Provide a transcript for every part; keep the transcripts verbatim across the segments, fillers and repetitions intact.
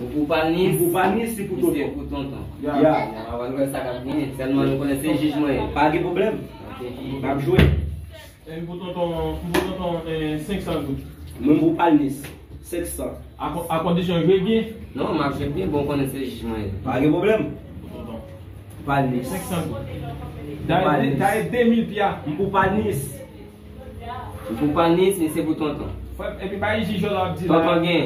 Ou pou Palnis. M pou Palnis, li pou Tonton. Misye pou Tonton. Ya. Ya. Bon, nou wè sa k ap genyen. Sèlman nou konnen se jij mwen ye. Pa gen pwoblèm. Ok. M ap jwe. E m pou Tonton, m pou Tonton, eh, senk san goud. Mwen m pou Palnis. Senk san. A kon-, a kondisyon jwe byen? Non, m ap jwe byen, bon, konnen se jij mwen ye. Pa gen pwoblèm. Pou Tonton. Palnis. Senk san goud. Palnis. Dayè de mil pya. M pou Palnis. M pou Palnis, misye pou Tonton. Frè, epi bay jij la ap di la. Tonton gen.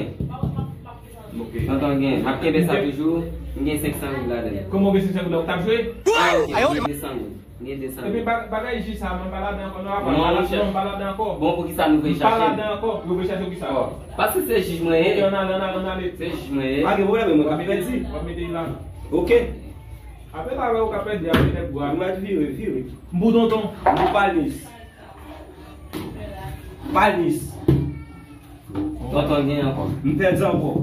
Ok. Tonton gen. M ap kenbe sa toujou. M gen senk san goud ladan l. Kòman w gen senk san goud la? Ou t ap jwe? Ah, ok. M gen de san goud. M gen de san goud. Epi ba-, bagay jij sa, mwen pa ladan ankò. Non, non, monchè. Non, m pa ladan ankò. Bon, poukisa nou vle chache? M pa ladan ankò. Yo vle chache poukisa? Paske se jij mwen ye. Ok, ann ale, ann ale, ann ale. Se jij mwen ye. Pa gen pwoblèm, mwen k ap pèdi. W ap mete l la. Ok. Apre la, wè, ou ka pèdi, apre nèg bwa. Ou mèt vire, vire. M pou Tonton. M pou Palnis. Palnis. Tonton gen ankò. M pèdi ankò.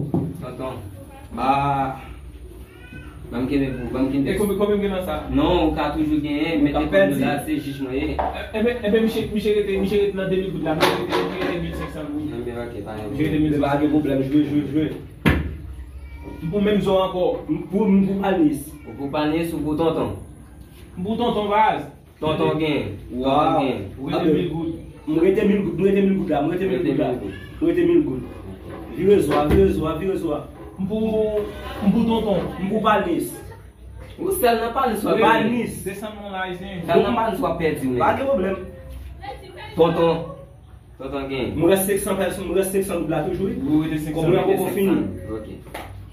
Tonton. Ah. Ban m kenbe pou, ban m kenbe. E konbyen, konbyen m gen nan sa? Non, ou ka toujou genyen, men depi la, se jij mwen ye. Enben, enben, misye, misye rete, misye rete nan de mil goud la, misye rete, misye rete mil senk san goud. Enben, ok, pa gen. Misye rete mil senk san. Pa gen pwoblèm, jwe, jwe, jwe. M pou menm zò ankò. M pou, m pou Palnis. Ou pou Palnis, ou pou Tonton. M pou Tonton baz. Tonton gen. Tonton gen. Ou rete mil goud. M rete mil goud, m rete mil goud la, m rete mil goud la. M rete mil goud. Vire zò a, vire zò a, vire zò a. M pou, m pou Tonton. M pou Palnis. Ou sèl nan Palnis w ap pèdi. Palnis. Desann non la, ayisyen. Sèl nan Palnis w ap pèdi, wi. Pa gen pwoblèm. Tonton. Tonton gen. M rès senk san pèso, m rès senk san goud la toujou, wi. Ou rete senk san, kòb mwen poko fini. Ok.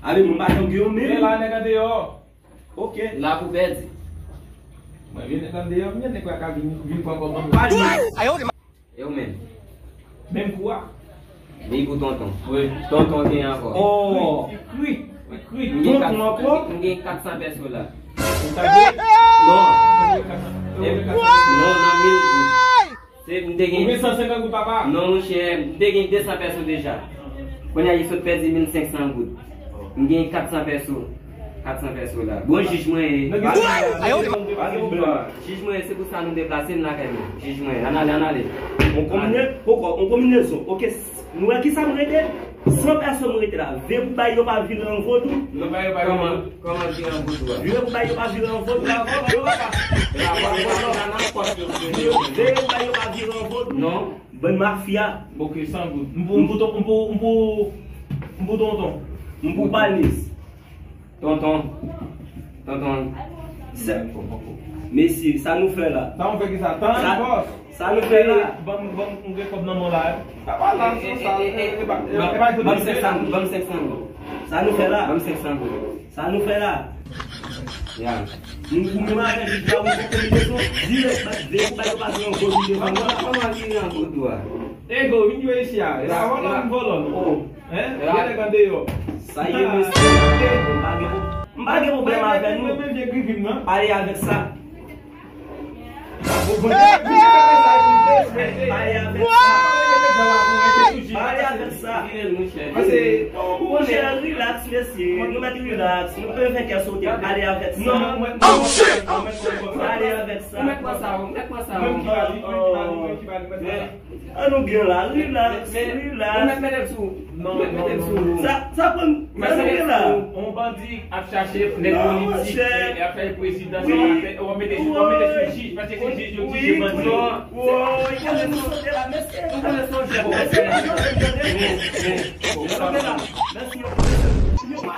Ale, m pa janm gen yon mil. E la, nèg andeyò. Ok. La pou pèdi. Mwen vin nèg andeyò, m gen nèg la ka vin, vin pran kòb mwen. Palnis. E ou menm? Menm kou a. Li pou Tonton. Wi. Tonton gen ankò. Oh. Li kri. Li kri. M gen kat san pèso la. Ou ta vle? Non. Non, nan mil goud. Se, m te gen. Ou gen san senkant goud, papa? Non, monchè, m te gen de san pèso deja. Kounye a, li sot pèdi mil senk san goud. M gen kat san pèso. Kat san pèso la. Bon, jij mwen ye. Pa gen pwoblèm. Jij mwen ye, se pou sa nou deplase, m lakay mwen. Jij mwen ye. Ann ale, ann ale. On konbine-, poko, on konbinezon. Ok, s-, nou wè kisa m rete? San pèsòn m rete la. Veye pou bagay yo pa vire an vodou. Non, bagay yo pa vire an vodou. Kòman, kòman vire an vodou a? Veye pou bagay yo pa vire an vodou. Veye pou bagay yo pa vire an vodou. Non. Bann mafya. Ok, san goud. M pou, m pou, m pou, m pou, m pou Tonton. M pou Palnis. Tonton. Tonton. Sa, mesye, sa nou fè la? Sa nou fè ki sa? Tan, bòs. Sa nou fè la? Ban m, ban m, m gen kòb nan men w la, eh. Sa pa la, se sa. E, e, e, e, e, ban m senk san, ban m senk san. Sa nou fè la? Ban m senk san. Sa nou fè la? Ya. Nou, nou, nou avè jij la, nou fè kombinezon dirèk, ba, veye pou bagay yo pa vire an vodou devan nou. Kòman, kòman vire an vodou a? Ego, vin jwe isi a. Sa vòlò, vin vòlò, non. Oh. Hein? Gen nèg andeyò. Sa ye, mesye. M pa gen, m pa gen pwoblèm avè nou. Mwen, mwen, vye grigri m nan. Pale avèk sa. Pale avèk sa. Pale avèk sa. Pase, monchè, relax, mesye. Nou mèt relax. Nou pa fè kè sote. Pale avèk sa. Pale avèk sa. Ou mèt pran sa, ou mèt pran sa. Mwen ki pale, mwen ki pale, mwen ki pale, mwen ki pale. An nou byen la, relax, relax. Ou mèt mete l sou. Non, non, non. Sa, sa pran, sa nou byen la. On bandi ap chache nèg politik, e ap chache prezidan, sa w ap fè, w ap mete sou, w ap mete sou jij, paske se jij yo ki jije bandi yo. Woy, konnen nou sote la, mesye. Ou konnen se yon jèt. Mesye, nou sote la. Mèsi, yo pa.